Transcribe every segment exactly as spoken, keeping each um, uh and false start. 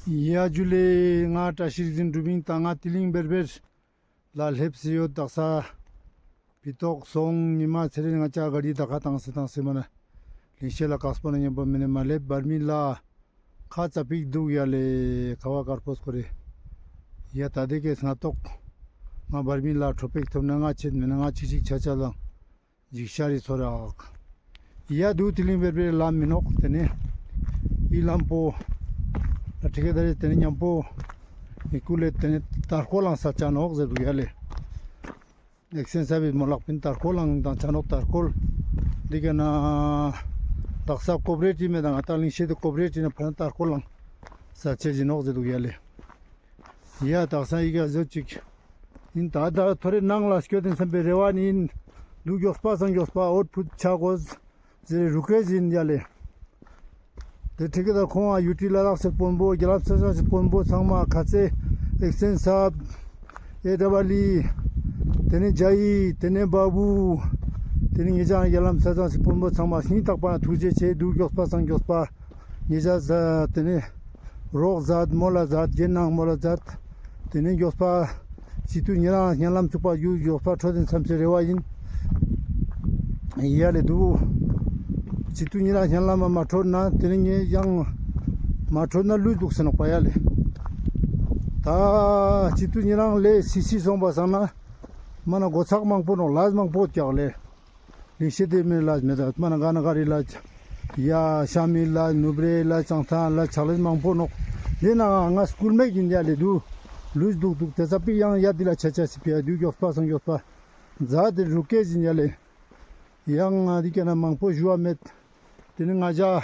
ཡ་ཇུ་ལེ། ང་བཀྲ་ཤིས་རིག་འཛིན་གྲུབ་ཨིན། ད་ང་ཏི་ལིང་བེར་བེར་ལ་ལེབས་སེ་ཡོད། དག་ས་ཕི་ཏོག་སོང་ཉི་མ་ཚེ་རིང་ང་ཅག་ག་རི་དག་ཁ་ཏང་སེ་ཏང་སེ་མ་ན་ལིང་ཤེད་ལ་ཀག་སྤོ་ན་ཉམ་པོ་མེ་ནེ་མ་ལེབས། བར་མི་ལ་ཁ་ཙ་པིག་དུག་ཡ་ལེ། ཁ་བ་དཀར་པོ་སྐོར་རེ། ཡ་ད་དེ་ཀའི་སྔ་ཏོག་ང་བར་མི་ལ་ཁྲོ་པིག་ཐོབ་ན་ང་ཆེད་མེ་ན་ང་ཅིག་ཅིག་ཆ་ཆ་ལང་། འཇིགས་ཤར་རི་ཚོར་རག། ཡ་དུ་ཏི་ལིང་བེར་བེར་ལམ་མི་ནོག། ཏེ་ནེ་འི་ལམ་པོ་ལ་ཁྲི་ཀ་ད་རེ་ཏེ་ནེ་ཉམ་པོ་ཨི་ཀུ་ལེ་ཏེ་ནེ་ཏར་ཀོལ་ལང་ས་ཆ་ནོག་ཟེར་དུག་ཡ་ལེ། ཨེག་སེན་ས་བི་མོ་ལག་པིན་ཏར་ཀོལ་ལང་དང་ཆ་ནོག་ཏར་ཀོལ། འི་ཀ་ན་དག་ས་ཀོབ་རེ་ཏི་མེ་དང་ང་ཏང་ལིང་ཤེད་དུ་ཀོབ་རེ་ཏི་ན་ཕ་ན་ཏར་ཀོལ་ལང་ས་ཆ་ཞིག་ནོག་ཟེར་དུག་ཡ་ལེ། ཡ་དག་ས་འི་ཀ་ཟོ་ཅིག་ཨིན། ད་ད་ཐོ་རེ་ནང་ལ་སྐྱོད་དེ་སམ་པའི་རེ་བ་ནི་ཨིན། དུ་གྱོགས་པ་སང་གྱོགས་པ་འོད་ཕུད་ཆ་གོས་ཟེར་རུ་ཀེ་ཟིན་ཡ་ལེ། ཏེ་ཁྲི་ཀ་ད་ཁོང་ཨ་ཡུ་ཊི་ལ་དྭགས་སི་དཔོན་པོ་རྒྱ་ལམ་ས་ཆ་སི་དཔོན་པོ་ཚང་མ་ཁ་ཚེ་ཨེག་སེན་ས་བ་ཨེ་ཌབ་ལི་ཏེ་ནེ་ཇ་ཡི་ཏེ་ནེ་བ་བུ་ཏེ་ནེ་ཉེ་ཞ་རྒྱ་ལམ་ས་ཆ་སི་དཔོན་པོ་ཚང་མ་སྙིང་ཐག་པ་ཐུགས་རྗེ་ཆེ། དུ་གྱོགས་པ་སང་གྱོགས་པ། ཉེ་ཞ་ཟ་ཏེ་ནེ་རོགས་ཟ་མོ་ལ་ཟ་རྒྱན་ནང་མོ་ལ་ཟ། ཏེ་ནེ་གྱོགས་པ་སྤྱི་འཐུས་ཉེ་རང་སྙན་ལམ་ཚུགས་པ་གྱུ་གྱོགས་པ་འཕྲོད་དེ་སམ་སེ་རེ་བ་ཨིན། ཡ་ལེ་དུ་སྤྱི་འཐུས་ཉེ་རང་སྙན་ལམ་མ་འཕྲོད་ན་ཏེ་ནེ་ངས་ཡང་མ་འཕྲོད་ན་ལུས་དུག་ཟེར་ནོག་པ་ཡ་ལེ། ད་སྤྱི་འཐུས་ཉེ་རང་ལེ་སི་སི་སོང་པ་སང་ན་མ་ན་གོ་ཚག་མང་པོ་ནོག་ལས་མང་པོ་ཀྱག་ལེ། ལིང་ཤེད་དེ་མེ་ལ་མེ་ད་མ་ན་ག་ན་ག་རི་ལ་ཡ་ཤ་མི་ལ་ནུབ་རེ་ལ་ཅང་ཐང་ལ་ཆག་ལེ་མང་པོ་ནོག། དེ་ན་ང་སྐུལ་མེད་ཀྱིན་ཡ་ལེ་དུ་ལུས་དུག་དུག་དེ་ཚ་པིག་ཡང་ཡ་དི་ལ་ཆ་ཆ་སི་པི་ཡ་དུ་གྱོགས་པ་སང་གྱོགས་པ་ཛ་དེ་རུ་ཀེ་ཟིན་ཡ་ལེ། ཡང་ང་དི་ཀ་ན་མང་པོ་ཞུ་བ་མེད། དེ་ནི་ང་ཅག་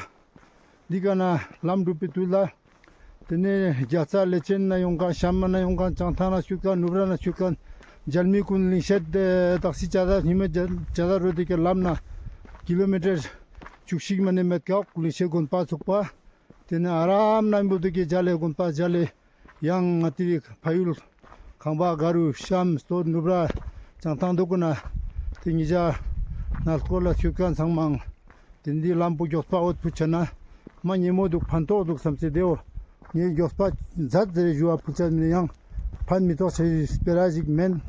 འདི་ཀ་ན་ལམ་འགྲུབ་པའི་དུས་ལ། དེ་ནས་རྒྱལ་རྩ་ལེ་ཆེན་ན་ཡོང་མཁན་ཤམ་མ་ན་ཡོང་མཁན་བྱང་ཐང་ན་ཤུད་མཁན་ནུབ་ར་ན་ཤུད་མཁན་མཇལ་མི་ཀུན་ལིང་ཤེད་དེ་ཏག་སི་ཅ་ད་ཉི་མ་ཅ་ད་རོ་དེ་ཀ་ལམ་ན་ཀི་ལོ་མི་ཊར་བཅུ་གཅིག་མ་ནས་མེད་ཀྱག་ལིང་ཤེད་དགོན་པ་ཚུགས་པ། དེ་ནས་ཨ་རམ་ན་འབུ་དེ་ཀ་མཇལ་ལེ་དགོན་པ་མཇལ་ལེ། ཡང་ང་ཏི་ཕ་ཡུལ་ཁང་པ་ག་རུ་ཤམ་སྟོད་ནུབ་ར་བྱང་ཐང་དུ་ཀུན་ན་དེ་ཉི་ཞག་ནལ་སྐོར་ལ་ཤུད་མཁན་ཚང་མ་དེ་འདི་ལམ་བུ་མགྱོགས་པ་འོད་ཕུ་ཆ་ན་མ་ཉེ་མོ་འདུག་ཕན་ཐོགས་འདུག་བསམ་སེ་དེའོ། ངས་མགྱོགས་པ་མཛད་ཟེར་ཞུ་བ་ཕུ་ཆ་ནས་ཡང་ཕན་མི་ཐོགས་ཆེ་སྤེ་ར་ཞིག་མེན།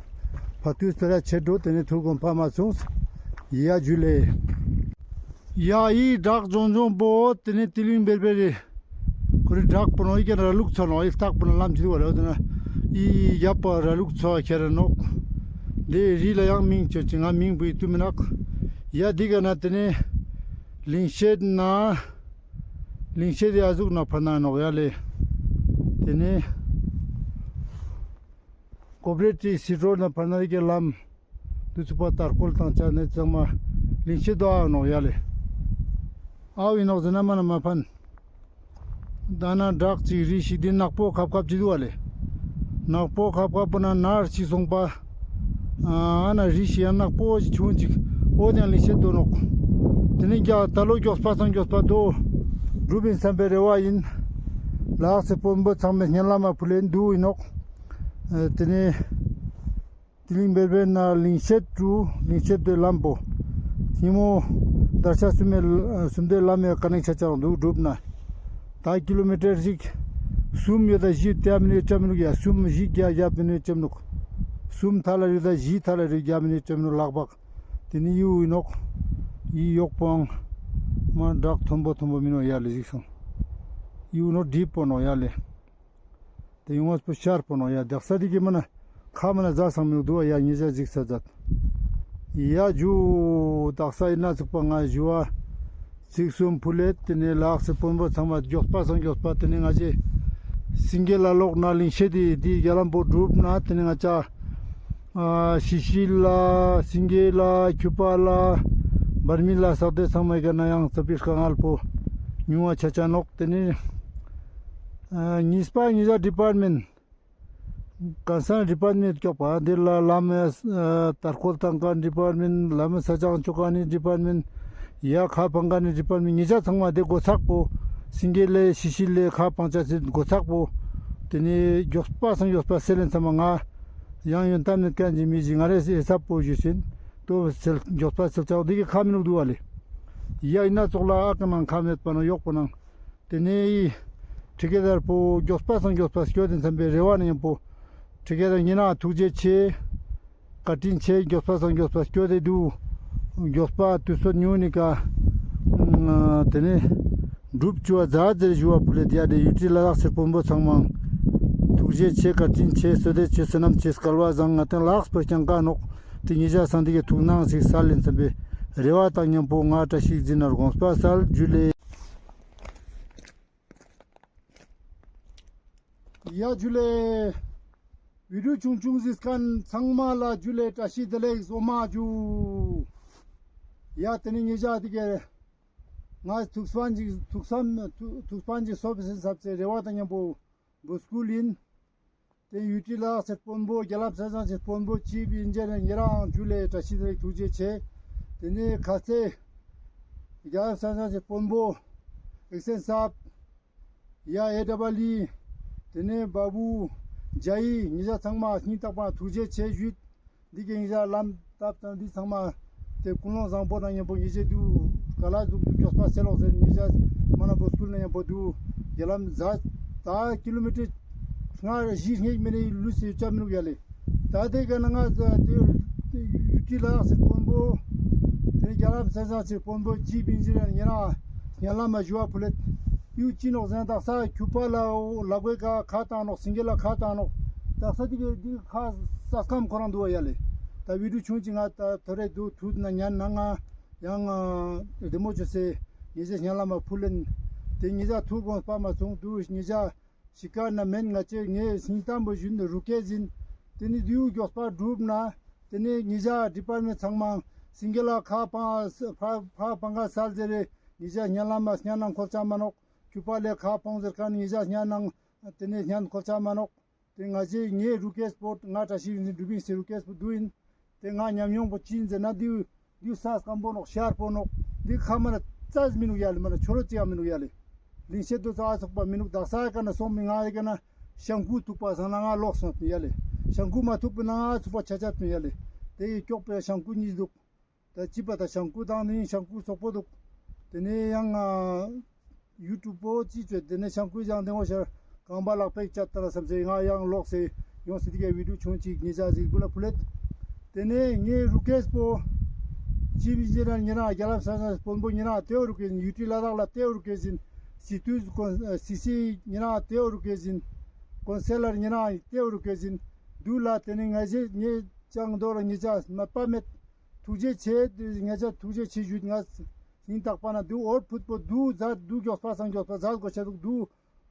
ཕ་ཏུས་སྤེ་ར་ཆེ་འགྲོ་དེ་ནས་ཐུར་དགོན་པ་མ་བྱུང་། ཡ་ཇུ་ལེ། ཡ་ཨི་བྲག་ལྗོང་ལྗོང་པོ་དེ་ནས་ཏི་ལིང་བེར་བེར་རེ། ཁོ་རེ་བྲག་པོ་ནོ་ཨི་ཀ་ར་ལུག་ཚོ་ནོ་ཨི་སྟག་པོ་ནོ་ལམ་ཅི་དུ་བ་ལེ་འོ་དེ་ན་ཨི་ཡབ་པ་ར་ལུག་ཚོ་ཁྱེར་ནོག། དེ་རི་ལ་ཡང་མིང་ཅོ་ཅི་ང་མིང་བུ་ཡི་ཏུ་མི་ནག། ཡ་འདི་ཀ་ན་དེ་ནས་ལིང་ཤེད་ན་ལིང་ཤེད་དེ་ཨ་ཟུག་ན་ཕ་ན་ནོག་ཡ་ལེ། དེ་ནས་ཀོབ་རེ་ཏི་སི་ཏྲོ་ན་ཕ་ན་ཨི་ཀ་ལམ། དུ་ཚུགས་པ་ཏར་ཀོལ་དང་ཆ་ནས་ཚང་མ་ལིང་ཤེད་དོ་ཨ་ནོག་ཡ་ལེ། ཨའོ་ཨིན་ནོག་ཟེར་ན་མ་ན་མ་ཕན། ད་ན་བྲག་ཅིག་རི་ཞིག་འདི་ནག་པོ་ཁབ་ཁབ་ཅིག་འདུག་བ་ལེ། ནག་པོ་ཁབ་ཁབ་པོ་ན་ནར་ཅིག་སོང་པ། ཨ་ན་རི་ཞིག་ཡང་ནག་པོ་ཅིག་ཆུང་ཅིག་འོ་དེ་ཡང་ལིང་ཤེད་དོ་ནོག། དེ་ནི་རྒྱ་ད་ལོ་མགྱོགས་པ་སང་མགྱོགས་པ་དོ་འགྲུབ་ཨིན་བསམ་པའི་རེ་བ་ཨིན། ལགས་སེ་དཔོན་པོ་ཚང་མས་སྙན་ལམ་མ་ཕུལ་ལེན་འདུག་ཨིན་ནོག། དེ་ནས། ཏི་ལིང་བེར་བེར་ན་ལིང་ཤེད་དུ་ལིང་ཤེད་དུ་ལམ་པོ། ཉི་མོ་དར་ཤ་སུམ་མེ་སུམ་དེ་ལམ་མེ་ཀ་ནེག་ཆ་ཆག་འདུག་འགྲུབ་ན། ད་ཀི་ལོ་མི་ཊར་ཞིག་གསུམ་ཡོད་ད་བཞི་ཏེ་མི་ནུ་ཅམ་ནུག་ཡ་གསུམ་བཞི་བརྒྱ་བརྒྱ་མི་ནུ་ཅམ་ནུག། གསུམ་ཐ་ལ་རུ་ད་བཞི་ཐ་ལ་རུ་བརྒྱ་མི་ནུ་ཅམ་ནུག་ལག་པག། དེ་ནི་ཡུ་ཨིན་ནོག། ཡི་ཡོག་པོང་། མ་བྲག་མཐོན་པོ་མཐོན་པོ་མི་ནོག་ཡ་ལེ་ཞིག་སོང་། ཡུ་ནོག་འགྲིབ་པོ་ནོག་ཡ་ལེ། དེ་ཡོང་བ་སྤུ་ཤར་པོ་ནོ་ཡ་དག་ས་དེ་གི་མ་ན་ཁ་མ་ན་ཟ་སང་མི་འདུག་ཡ་ཉེ་ཞ་ཟིག་ས་ཛད། ཡ་ཇུ་དག་ས་ཨིན་ན་ཚུགས་པ་ང་ཞུ་བ་ཚིག་གསུམ་ཕུལ་ལེ། དེ་ནས་ལགས་སེ་དཔོན་པོ་ཚང་མ་མགྱོགས་པ་སང་མགྱོགས་པ་དེ་ནས་ང་ཞེ་སིང་གེ་ལ་ལོག་ན་ལིང་ཤེད་དེ་དེ་རྒྱ་ལམ་པོ་འགྲུབ་ན་དེ་ནས་ང་ཅག་ཨ་ཤི་ཤི་ལ་སིང་གེ་ལ་ཁྱུ་པ་ལ་བར་མི་ལ་ས་དེ་ཚང་མ་ག་ན་ཡང་ཚ་པིར་དཀའ་ངལ་པོ་ཉུང་བ་ཆ་ཆ་ནོག། དེ་ནས་ཨ་གཉིས་པ་ཉེ་ཞ་ཌི་པཱར་མེན་གང་ས་ཌི་པཱར་མེན་སྐྱོག་པ་འདི་ལ་ལམ་ཨ་ཏར་ཀོལ་བཏང་མཁན་ཌི་པཱར་མེན་ལམ་ས་ཆ་ཅོ་མཁན་ནི་ཌི་པཱར་མེན་ཡ་ཁ་ཕང་མཁན་ནི་ཌི་པཱར་མེན་ཉེ་ཞ་ཚང་མ་དེ་སྒོ་ཚགས་པོ་སིང་གེ་ལེ་ཤི་ཤི་ལེ་ཁ་ཕང་ཆ་སི་སྒོ་ཚགས་པོ་དེ་ནས་མགྱོགས་པ་སང་མགྱོགས་པ་སེ་ལེན་ཚང་མ་ང་ཡང་ཡོན་ཏན་མེད་མཁན་གྱི་མི་ཞིག་ང་རེ་ཧེ་སབ་པོ་ཞུས་ཟིན་ཏོ་སེལ་མགྱོགས་པ་སེལ་ཆག་འདི་གི་ཁ་མི་ནུག་འདུག་བ་ལེ། ཡ་ཨིན་ན་ཙོགས་ལ་ཨ་ཀ་ནང་ཁ་མེད་པ་ནང་ཡོག་པོ་ནང་དེ་ནས་ཡི་ ཁྲི་ཀེ་དར་པོ་མགྱོགས་པ་སང་མགྱོགས་པ་སྐྱོད་དེ་འཚམས་པའི་རེ་བ་ནང་མཉམ་པོ། ཁྲི་ཀེ་དར་ཉེ་རང་ཐུགས་རྗེ་ཆེ། བཀའ་དྲིན་ཆེ། མགྱོགས་པ་སང་མགྱོགས་པ་སྐྱོད་དེ་འདུག་མགྱོགས་པ་དུས་ཚོད་ཉུང་ནི་ཀ། ཨ་དེ་ནས་འགྲུབ་བཅུག་པ་མཛད་ཟེར་ཞུ་བ་ཕུལ་ལེ། དེ་ཡ་དེ་ཡུ་ཊི་ལ་དྭགས་སི་དཔོན་པོ་ཚང་མ་ཐུགས་རྗེ་ཆེ། བཀའ་དྲིན་ཆེ། བསོད་བདེ་ཆེ། བསོད་ནམས་ཆེ། སྐལ་བ་བཟང་། ང་དང་ལགས་པར་ཀྱང་དཀའ་ནོག་དེ་ཉེ་ཞ་སང་དེ་གའི་ཐུགས་སྣང་ཞིག་སལ་ལེན་འཚམས་པའི་རེ་བ་དང་མཉམ་པོ་ང་བཀྲ་ཤིས་འཛིན་ན་དགོངས་པ་སལ། ཇུ་ལེ། ཡ་ཇུ་ལེ། བི་ཌིའོ་ཆུང་ཆུང་གཟིགས་མཁན་ཚང་མ་ལ་ཇུ་ལེ། བཀྲ་ཤིས་བདེ་ལེགས་སོ་མ་ཇུ། ཡ་དེ་ནི་ཉེ་ཞ་དེ་གའི་ང་ཐུགས་ཕན་ཅིག་ཐུགས་བསམ་ཐུགས་ཐུགས་ཕན་ཅིག་སོབ་སེ་སབ་སེ་རེ་བ་དང་མཉམ་པོ་འབོད་སྐུལ་ཡིན། དེ་ཡུ་ཊི་ལ་དྭགས་སི་དཔོན་པོ་རྒྱ་ལམ་སན་ཤང་སི་དཔོན་པོ་ཅིབ་ཨིན་ཇི་ནི་ཡར་ཉེ་རང་ཇུ་ལེ། བཀྲ་ཤིས་བདེ་ལེགས། ཐུགས་རྗེ་ཆེ། དེ་ནས་ཁ་ཚེ་རྒྱ་ལམ་སན་ཤང་སི་དཔོན་པོ་ཨེག་སེན་སབ། ཡ་ཨེ་ཌབ་ལི། དེ་ནས་བ་བུ་ཇ་ཡི། ཉེ་ཞ་ཚང་མ་སྙིང་ཐག་པ་ཐུགས་རྗེ་ཆེ་ཞུས། འདི་གི་ཉེ་ཞ་ལམ་སྟབས་དང་འདི་ཚང་མ་དེ་ཀུན་སློང་བཟང་པོ་དང་མཉམ་པོ་ཉེ་ཞ་དུ་ག་ལ་འདུག་འདུག་མགྱོགས་པ་སེ་ལོག་ཟེར། ཉེ་ཞ་མ་ན་འབོད་སྐུལ་ན་མཉམ་པོ་དུ་རྒྱ་ལམ་ཟ་ད་ཀི་ལོ་མི་ཊར་ལྔ་བཞི་སྙེག་མི་ནི་ལུས་སེ་ཡོད་ཆ་མི་ནུག་ཡ་ལེ། ད་དེ་ག་ན་ང་ཟ་དེ་ཡུ་ཊི་ལ་དྭགས་སི་དཔོན་པོ་དེ་རྒྱ་ལམ་སན་ཤང་སི་དཔོན་པོ་ཅིབ་ཨིན་ཇི་ནི་ཡར་ཉེ་རང་སྙན་ལམ་མ་ཞུ་བ་ཕུལ་ལེ། ཡུ་ཅི་ནོག་ཟེར་ན་དག་ས་ཁྱུ་པ་ལ་ལ་གོའི་ཀ་ཁ་བཏང་ནོག་སིང་གེ་ལ་ཁ་བཏང་ནོག་དག་ས་དེ་གའི་དེ་ཁ་ས་སྐམ་ཁོ་རང་འདུག་པ་ཡ་ལེ། ད་བི་ཌིའོ་ཆུང་ཅིག་ང་ད་ཐོ་རེ་དུ་ཐུད་ན་ཉན་ན་ང་ཡང་བདེ་མོ་བྱོས་སེ་ཉེ་ཞ་སྙན་ལམ་མ་ཕུལ་ལེན། དེ་ཉེ་ཞ་ཐུགས་དགོངས་པ་མ་བྱུང་དུ་ཉེ་ཞ་ཤི་ཀ་ན་མེན། ང་ཅེ་ངའི་སྙིང་གཏམ་པོ་ཞུ་ནི་རུ་ཀེ་ཟིན། དེ་ནི་དེའུ་མགྱོགས་པ་འགྲུབ་ན་དེ་ནི་ཉེ་ཞ་ཌི་པཱར་མེན་ཊ་ཚང་མ་སིང་གེ་ལ་ཁ་ཕང་ཁ་ཕང་ཁ་སལ་ཟེར་རེ། ཉེ་ཞ་སྙན་ལམ་མ་སྙན་ནང་འཁོར་ཆ་མ་ནོག་ཁྱུ་པ་ལེ་ཁ་ཕོང་ཟེར་མཁན་ཉེ་ཞ་སྙན་ནང་དེ་ནས་སྙན་འཁོར་ཆ་མ་ནོག་དེ་ང་ཞེ་ངའི་རུ་ཀེ་སྤོ་ང་བཀྲ་ཤིས་འཛིན་གྲུབ་ཨིན་སེ་རུ་ཀེ་སྤོ་དུ་ཨིན། དེ་ང་ཉམས་མྱོང་པོ་ཅི་ཨིན་ཟེར་ན་དེའུ་དེའུ་ས་སྐམ་པོ་ནོག་ཤར་པོ་ནོག་དེ་ཁ་མ་ན་རྩ་མི་ནུག་ཡ་ལེ། མ་ན་ཆོ་ལོ་ཅི་ཡང་མི་ནུག་ཡ་ལེ། ལིང་ཤེད་དུ་ཚ་ཚོགས་པ་མི་ནུག་དག་ས་ཀ་ན་སོང་མི་ང་ཡི་ཀ་ན་ཤང་ཀུ་ཐུག་པ་སང་ན་ང་ལོག་སོང་ཡ་ལེ། ཤང་ཀུ་མ་ཐུག་པ་ན་ང་ཚུགས་པ་ཆ་ཆ་ཐུན་ཡ་ལེ། དེ་ཡི་ཀྱོག་པའི་ཤང་ཀུ་གཉིས་འདུག་ད་ཅི་པ་ད་ཤང་ཀུ་དང་ནི་ཤང་ཀུ་སོག་པོ་འདུག་དེ་ནས་ཡང་ཡུ་ཊུབ་པོ་ཅི་བཅོས་དེ་ནས་ཤང་ཀུ་ཡང་དེ་ངོ་ཤར་རྐང་པ་ལག་པས་བཅད་ད་ལ་བསམ་སེ་ང་ཡང་ལོག་སེ་ཡོང་སེ་དེ་གའི་བི་ཌིའོ་ཆུང་ཅིག་ཉེ་ཞ་ཟིག་བུ་ལ་ཕུལ་ལེད། དེ་ནས་ངའི་རུ་ཀེ་སྤོ་ཅི་བི་ཇི་ར་ཉེ་རང་རྒྱ་ལམ་ས་ས་དཔོན་པོ་ཉེ་རང་དེའུ་རུ་ཀེ་ཟིན། ཡུ་ཊི་ལ་དྭགས་ལ་དེའུ་རུ་ཀེ་ཟིན། སི་ཏུས་ཀོན་སི་སི་ཉེ་རང་དེའུ་རུ་ཀེ་ཟིན། ཀོན་སེ་ལར་ཉེ་རང་དེའུ་རུ་ཀེ་ཟིན། དུ་ལ་དེ་ནས་ང་ཞེ་ངའི་ཅང་འདོ་ར་ཉེ་ཞ་མ་པ་མེད། ཐུགས་རྗེ་ཆེ། དེ་ང་ཅག་ཐུགས་རྗེ་ཆེ་ཞུས། ང་སྙིང་ཐག་པ་ན་དུ་འོར་ཕུད་པོ་དུ་མཛད་དུ་མགྱོགས་པ་སང་མགྱོགས་པ་མཛད་དགོས་ཆ་འདུག་དུ་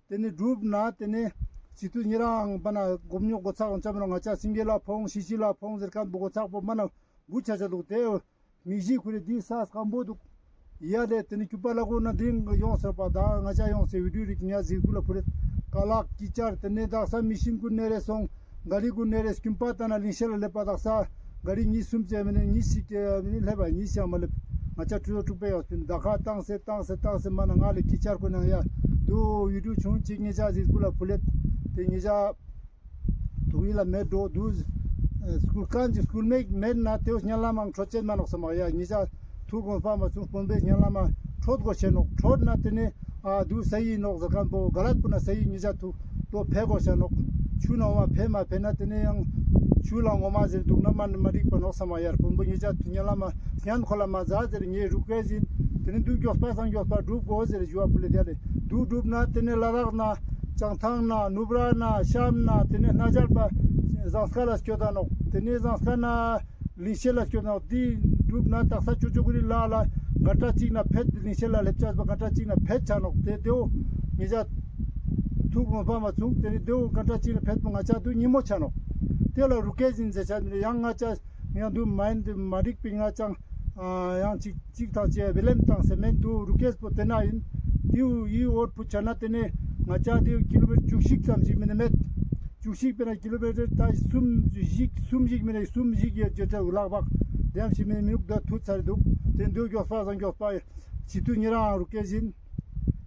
དེ་ནས་འགྲུབ་ན་དེ་ནས་སི་ཏུ་ཉེ་རང་པ་ན་སྒོམ་ཉོག་སྒོ་ཚགས་འོང་ཆ་མི་རུང་། ང་ཅག་སིང་གེ་ལ་ཕོང་ཤི་ཤི་ལ་ཕོང་ཟེར་མཁན་པོ་སྒོ་ཚགས་པོ་མ་ན་འབུ་ཆ་ཆ་འདུག་དེ་མི་ཞིག་ཁུ་རེ་དེ་ས་སྐམ་པོ་འདུག་ཡ་དེ་དེ་ནི་ཁྱུ་པ་ལ་གོ་ན་དེ་ཡོང་ཟེར་པ་ད་ང་ཅག་ཡོང་ཟེར་བི་ཌིའོ་རིག་ཉ་ཟིག་གུ་ལ་ཕུ་རེད། ཀ་ལག་ཀི་ཅར་དེ་ནས་དག་ས་མི་ཤིན་གུ་ནེ་རེ་སོང་། ག་རི་གུ་ནེ་རེ་སྐྱུམ་པ་ད་ན་ལིང་ཤེད་ལ་སླེབས་པ་དག་ས་ག་རི་གཉིས་གསུམ་ཙེ་མི་ནི་གཉིས་ཤིག་ཀེ་མི་ནི་སླེབས་པ་གཉིས་ཤིག་མ་སླེབས། ང་ཅག་ཁྲུ་ཚོ་དྲུག་པའི་ཡོག་སྤིན་ད་ཁ་བཏང་སེ་བཏང་སེ་བཏང་སེ་མ་ན་ང་ལེ་ཀི་ཅར་གོ་ན་ཡ་དུ་བི་ཌིའོ་ཆུང་ཅིག་ཉེ་ཞ་ཟིག་གུ་ལ་ཕུ་ལེད། དེ་ཉེ་ཞ་ཐུགས་ཡིད་ལ་མེད་འགྲོ་དུས། སྐུལ་མཁན་གྱི་སྐུལ་མེད་མེད་ན་དེའོ་སྙན་ལམ་མང་འཕྲོད་ཅན་མ་ནོག་སམ་ཡ། ཉེ་ཞ་ཐུགས་དགོངས་པ་མ་བྱུང་དཔོན་པོའི་སྙན་ལམ་མ་འཕྲོད་དགོས་ཤེས་ནོག་འཕྲོད་ན་དེ་ནས་ཨ་དུ་ས་ཡི་ནོག་ཟེར་མཁན་པོ་ག་ལ་པུ་ན་ས་ཡི་ཉེ་ཞ་ཐུགས་དོ་ཕེ་དགོས་ཤེས་ནོག་ཆུ་ནང་མ་ཕེ་མ་ཕེ་ན་དེ་ནས་ཡང་ཆུ་ལ་ངོ་མ་ཟེར་འདུག་ན་མ་མ་འགྲིག་པ་ནོག་སམ་ཡ། དཔོན་པོ་ཉེ་ཞ་ཐུགས་སྙན་ལམ་མ་སྙན་ཁོ་ལ་མ་ཟ་ཟེར་ངའི་རུ་ཀེ་ཟིན། དེ་ནས་དུ་མགྱོགས་པ་སང་མགྱོགས་པ་འགྲུབ་དགོས་ཟེར་ཞུ་བ་ཕུ་ལེ་དེ་ལེ། དུ་འགྲུབ་ན་དེ་ནས་ལ་དྭགས་ན་བྱང་ཐང་ན་ནུབ་ར་ན་ཤམ་ན་དེ་ནས་སྣ་སྦྱར་པ་ཟངས་དཀར་ལ་སྐྱོད་ད་ནོག་དེ་ནས་ཟངས་དཀར་ན་ལིང་ཤེད་ལ་སྐྱོད་ད་ནོག་དེ་འགྲུབ་ན་དག་ས་ཅོ་ཅོ་གུ་རི་ལ་ལ་ག་ཏྲ་གཅིག་ན་ཕེད། ལིང་ཤེད་ལ་ལེབ་ཅས་པ་ག་ཏྲ་གཅིག་ན་ཕེད་ཆ་ནོག་དེ་དེའོ་ཉེ་ཞ་ཐུགས་དགོངས་པ་མ་བྱུང་། དེ་ནས་དེའོ་ག་ཏྲ་གཅིག་ན་ཕེད་པོ་ང་ཅག་དུ་ཉིན་མོ་ཆ་ནོག་དེ་ལ་རུ་ཀེ་ཟིན་ཟེར་ཆ་ནི་ཡང་ང་ཅག་ཡང་དུ་མ་ཡིན་དུ་མ་འགྲིག་པའི་ང་ཅང་ཡང་ཅིག་ཅིག་དང་ཅེ་བི་ལེམ་དང་སེ་མེན་དུ་རུ་ཀེ་སྤོ་དེ་ན་ཡིན། དེའུ་ཡི་འོར་ཕུ་ཆ་ན་དེ་ནས་ང་ཅག་དེའུ་ཀི་ལོ་མི་ཊར་བཅུ་གཅིག་ཙམ་ཞིག་མི་ནི་མེད། བཅུ་གཅིག་པེ་ན་ཀི་ལོ་མི་ཊར་ད་གསུམ་བཞི་གསུམ་བཞི་མི་ནི་གསུམ་བཞི་ཡོད་ཅེ་ཚ་ལག་པག་དེམ་ཞིག་མི་ནི་མི་ནུག་ད་ཐུ་ཚར་འདུག་དེ་འདུག་མགྱོགས་པ་སང་མགྱོགས་པ་ཅི་དུ་ཉེ་རང་རུ་ཀེ་ཟིན།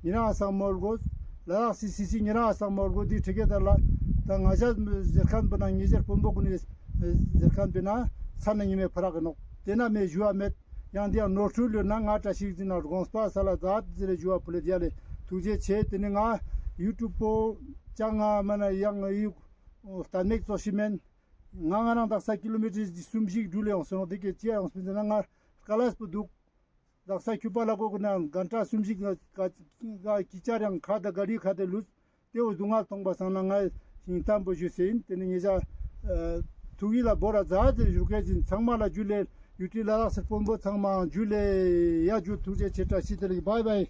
ཉེ་རང་སང་མོལ་གོ། ལ་དྭགས་སི་སི་སི་ཉེ་རང་སང་མོལ་གོ་དེ་ཁྲི་ཀེ་དར་ལ། ད་ང་ཞ་ཟེར་མཁན་པོ་ན་ཉེ་ཞ་དཔོན་པོ་གུན་ནི་ཟེར་མཁན་པོ་ན་ཚ་ན་ཉི་མའི་ཕ་རག་གི་ནོག་དེ་ན་མེ་ཞུ་བ་མེད། ཡང་དེ་ཡང་ནོར་འཁྲུལ་ཡོད་ན་ང་བཀྲ་ཤིས་འཛིན་ན་དགོངས་པ་སལ་ལ་མཛད་ཟེར་ཞུ་བ་ཕུལ་ལེ་དེ་ལེ། ཐུགས་རྗེ་ཆེ། དེ་ནི་ང་ ཡུ་ཊུབ་པོ་ཅང་ང་མ་ན་ཡང་ཡུག་ལྟ་མེད་ཙོགས་ཤིག་མེན། ང་ང་རང་དག་ས་ཀི་ལོ་མི་ཊར་གསུམ་བཞི་འགྲུལ་ལེ་ཡོང་སོང་། དེ་གའི་ཅི་ཡོང་སྤིན་ཟེར་ན་ང་དཀའ་ལས་པོ་འདུག། དག་ས་ཁྱུ་པ་ལ་གོ་གི་ན་གན་ཊ་གསུམ་བཞི་ག་ག་ཀི་ཅར་ཡང་ཁ་ད་ག་རི་ཁ་ད་ལུས། དེ་བོ་སྡུག་བསྔལ་མཐོང་པ་སང་ན་ང་ཞིང་གཏམ་པོ་ཞུ་སེ་ཡིན། དེ་ནི་ཉེ་ཞ་ཐུགས་ཡིད་ལ་བོར་ར་ཛ་ཛེ་ཞུ་མཁན་ཞིག་ཚང་མ་ལ་ཇུ་ལེ། ཡུ་ཊི་ལ་དྭགས་སི་དཔོན་པོ་ཚང་མ་ཇུ་ལེ། ཡ་ཇུ་ཐུགས་རྗེ་ཆེ། བཀྲ་ཤིས་བདེ་ལེགས། བཱའི་བཱའི།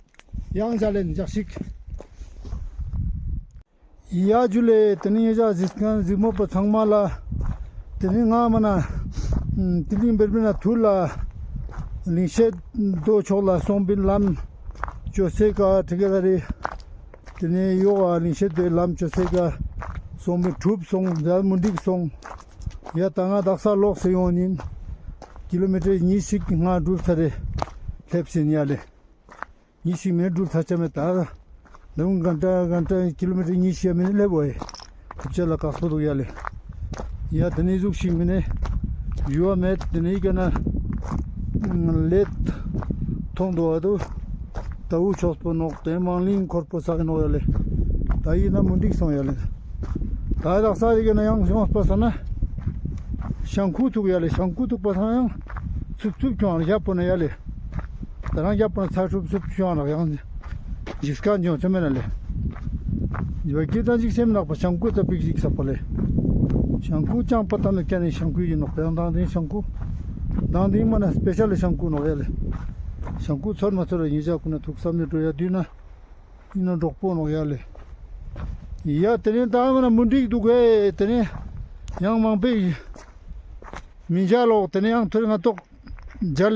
ཡང་ཇ་ལེན་འཇགས་ཤིག། ཡ་ཇུ་ལེ། དེ་ནི་ཉེ་ཞ་གཟིགས་མཁན་གཟིགས་མོ་པོ་ཚང་མ་ལ། དེ་ནི་ང་མ་ན་ཏི་ལིང་བེར་བེ་ན་ཐུར་ལ་ལིང་ཤེད་རྡོ་ཕྱོགས་ལ་སོང་པིན་ལམ་ཅོ་སེ་ཀ་ཁྲི་ཀ་ད་རེ། དེ་ནས་ཡོག་ཨ་ལིང་ཤེད་དེ་ལམ་ཅོ་སེ་ཀ་སོང་པིན་གྲུབ་སོང་། ཡ་མུན་དིག་སོང་། ཡ་ད་ང་དག་ས་ལོག་སེ་ཡོང་ཡིན། ཀི་ལོ་མི་ཊར་ཉི་ཤིག་ང་འགྲུལ་ཚར་རེ་སླེབས་སིན་ཡ་ལེ། ཉི་ཤིག་མེ་འགྲུལ་ཚར་ཆ་མེད་ད། ལུང་གན་ཊ་གན་ཊ་ཀི་ལོ་མི་ཊར་ཉི་ཤིག་ཡ་མེ་ནི་སླེབས་བོ་ཡེ། ཐུབ་ཆ་ལ་དཀགས་པོ་འདུག་ཡ་ལེ། ཡ་དེ་ནས་ཟུག་ཤིག་མི་ནས་ཡུ་བ་མེད། དེ་ནས་ཡི་གེ་ན་ལེད་མཐོང་འདུག་བ་དུ། ད་འུ་ཕྱོགས་པོ་ནོག། དེ་མང་ལིང་འཁོར་པོ་ས་གི་ནོག་ཡ་ལེ། ད་ཡིན་ན་མུན་དིག་སོང་ཡ་ལེ། ད་དག་ས་ཡི་གེ་ན་ཡང་ཡོངས་པ་ས་ན་ཤང་ཁུ་ཐུག་ཡ་ལེ། ཤང་ཁུ་ཐུག་པ་ས་ན་ཡང་ཚུབ་ཚུབ་ཁྱོང་ཞབས་པོ་ན་ཡ་ལེ། ད་རང་རྒྱབ་པོ་ཚ་ཧྲུབ་ཧྲུབ་ཤོང་རག་ཡང་། འཇིགས་སྐད་འཇོང་ཆ་མེད་ན་ལེ། འཇིགས་པ་སྐད་དང་འཇིགས་སེམས་ནག་པ་ཤང་ཀུ་ཙ་པིག་ཞིག་ས་པ་ལེ། ཤང་ཀུ་ཅང་པ་ཏ་ནི་ཀ་ནི་ཤང་ཀུ་ཡིན་ནོག་པ་ཡང་དང་དེ་ཤང་ཀུ། དང་དེ་མ་ན་སྤེ་ཤལ་ཤང་ཀུ་ནོག་ཡ་ལེ། ཤང་ཀུ་ཚོར་མ་ཚོར་ཡིན་ཞག་ཀུ་ན་ཐུག་བསམ་ནི་འགྲོ་ཡ་དུས་ན། ཡིན་ན་འབྲོག་པོ་ནོག་ཡ་ལེ། ཡ་དེ་ནི་ད་མ་ན་མུན་དིག་འདུག་གེ། དེ་ནི་ཡང་མང་པོ་མི་འཇལ་ལོག། དེ་ནི་ཡང་ཐོར་ང་ཏོག་འཇལ།